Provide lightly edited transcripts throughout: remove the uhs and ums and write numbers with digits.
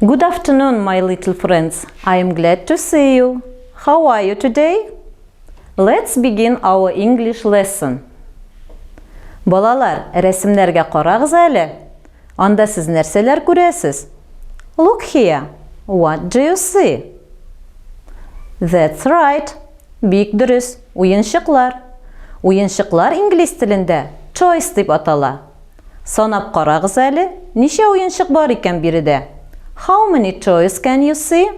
Good afternoon, my little friends. I am glad to see you. How are you today? Let's begin our English lesson. Балалар, рәсемнәргә карагыз әле. Анда сез нәрсәләр күрәсез? Look here. What do you see? That's right. Бик дөрес, уенчыклар. Уенчыклар инглиз телендә toys дип атала. Санап карагыз әле, ничә уенчык бар икән биредә? How many toys can you see?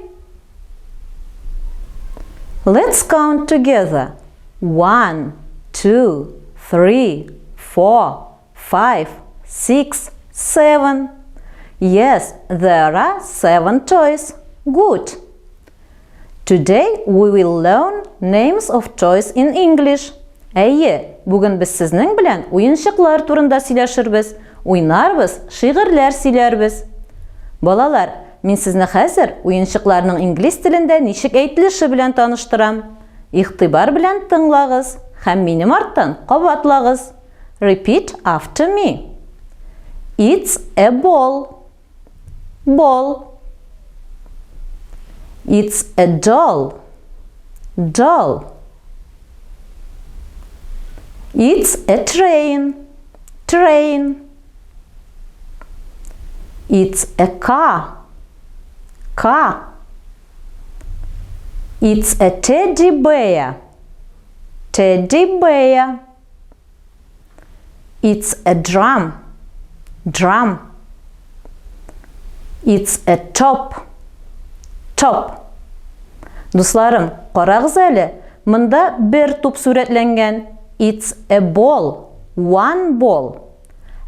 Let's count together. One, two, three, four, five, six, seven. Yes, there are seven toys. Good. Today we will learn names of toys in English. Әйе, бүген без сезнең белән уенчыклар турында сөйләшербез, уйнарбыз, шигырьләр сөйләрбез. Балалар, мин сезне хәзер уенчыкларның инглиз телендә ничек әйтелеше белән таныштырам. Игътибар белән тыңлагыз һәм минем арттан кабатлагыз. Repeat after me. It's a ball. Ball. It's a doll. Doll. It's a train. Train. It's a car. Car. It's a teddy bear. Teddy bear. It's a drum. Drum. It's a top. Top. Дусларым, карагыз әле, монда бер туп сурәтләнгән. It's a ball. One ball.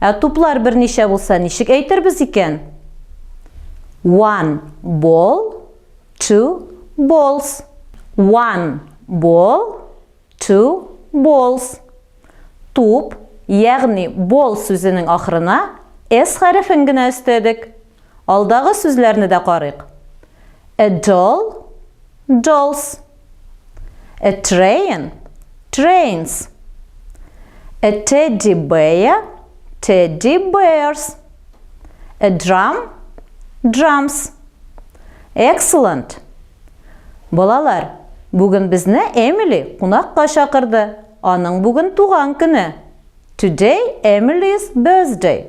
Ә туплар берничә булса, ничек әйтербез икән? One ball, two balls. One ball, Two balls. Туп, ягъни ball сүзенең ахырына s хәрефен генә өстәдек. Алдагы сүзләрне дә карыйк. A doll, dolls. A train, trains. A teddy bear, teddy bears. A drum, drums. Excellent! Балалар, бүген безне Эмили кунакка чакырды. Аның бүген туган көне. Today Emily's birthday.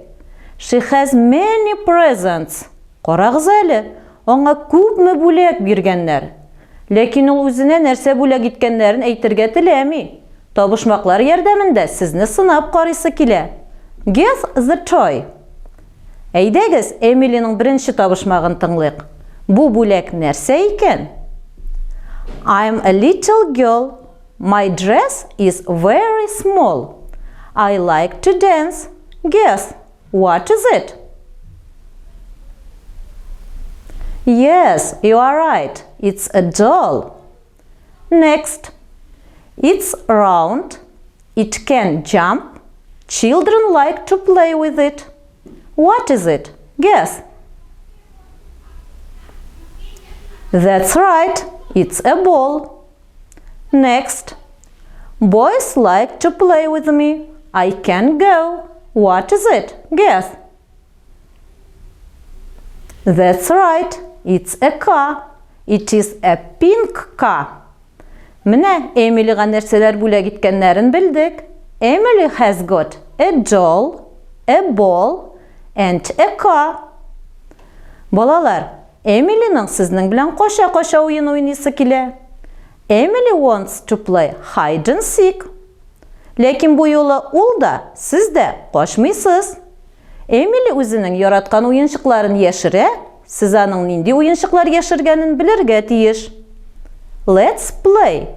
She has many presents. Карагыз әле, аңа күпме бүләк биргәннәр. Ләкин ул үзенә нәрсә бүләк иткәннәрен әйтергә теләми. Табышмаклар ярдәмендә сезне сынап карыйсы килә. Guess the toy. Әйдәгез, Эмилиның беренче табышмагын тыңлыйк. Бу бүләк нәрсә икән? I'm a little girl. My dress is very small. I like to dance. Guess, what is it? Yes, you are right. It's a doll. Next. It's round. It can jump. Children like to play with it. What is it? Guess. That's right. It's a ball. Next. Boys like to play with me. I can go. What is it? Guess. That's right. It's a car. It is a pink car. Менә Эмилига нәрсәләр бүләк иткәннәрен белдек. Emily has got a doll, a ball and a car. Балалар, Эмилиның сезнең белән кача-кача уен уйныйсы килә. Emily wants to play hide and seek. Ләкин бу юлы ул да, сез дә качмыйсыз. Эмили үзенең яраткан уенчыкларын яшерә, сез аның нинди уенчыклар яшергәнен белергә тиеш. Let's play.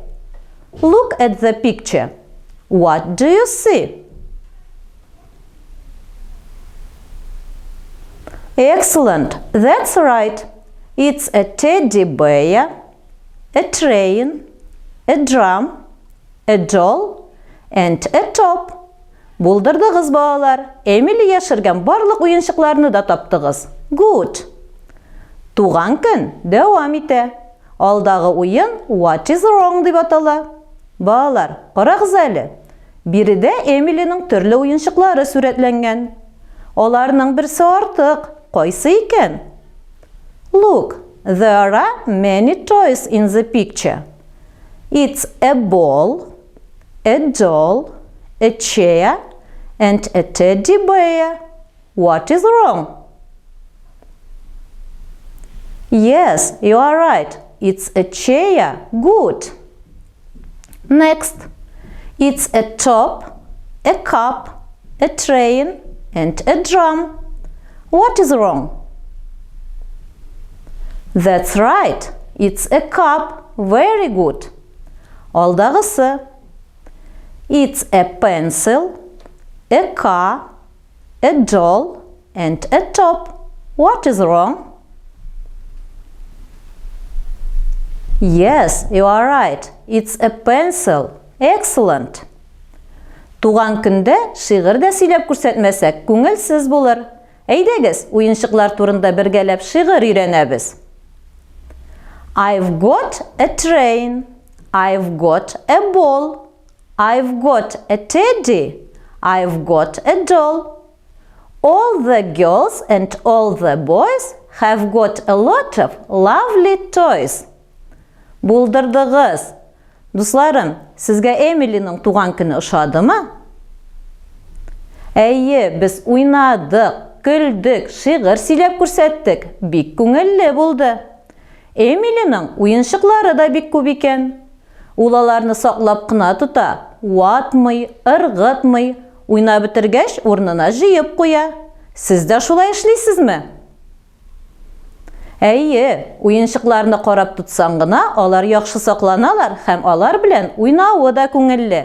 Look at the picture. What do you see? Excellent. That's right. It's a teddy bear, a train, a drum, a doll and a top. Булдырдыгыз, балалар! Эмили яшергән барлык уенчыкларны да таптыгыз. Good! Туган көн дәвам итә. Алдагы уен What is wrong дип атала. Балалар, карагыз әле. Биредә Эмилиның төрле уенчыклары сурәтләнгән. Аларның берсе артык. Кайсы икән? Look, there are many toys in the picture. It's a ball, a doll, a chair and a teddy bear. What is wrong? Yes, you are right. It's a chair. Good. Next, it's a top, a cup, a train and a drum. What is wrong? That's right. It's a cup. Very good. Алдагысы. It's a pencil, a car, a doll and a top. What is wrong? Yes, you are right. It's a pencil. Excellent. Туган көндә шигырь дә сөйләп күрсәтмәсәк, күңелсез булыр. Әйдәгез, уенчыклар турында бергәләп шигырь өйрәнәбез. I've got a train. I've got a ball. I've got a teddy. I've got a doll. All the girls and all the boys have got a lot of lovely toys. Булдырдыгыз! Дусларым, сезгә Эмилиның туган көне ошадымы? Әйе, без уйнадык, көлдек, шигырь сөйләп күрсәттек. Бик күңелле булды. Эмилиның уенчыклары да бик күп икән. Ул аларны саклап кына тота, ватмый, ыргытмый, уйнап бетергәч, урынына җыеп куя. Сез дә шулай эшлисезме? Әйе, уенчыкларны карап тотсаң гына, алар яхшы сакланалар һәм алар белән уйнавы да күңелле.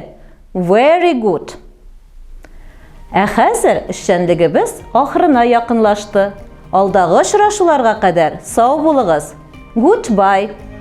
Very good! Ә хәзер эшчәнлегебез ахырына якынлашты. Алдагы очрашуларга кадәр сау булыгыз! Goodbye!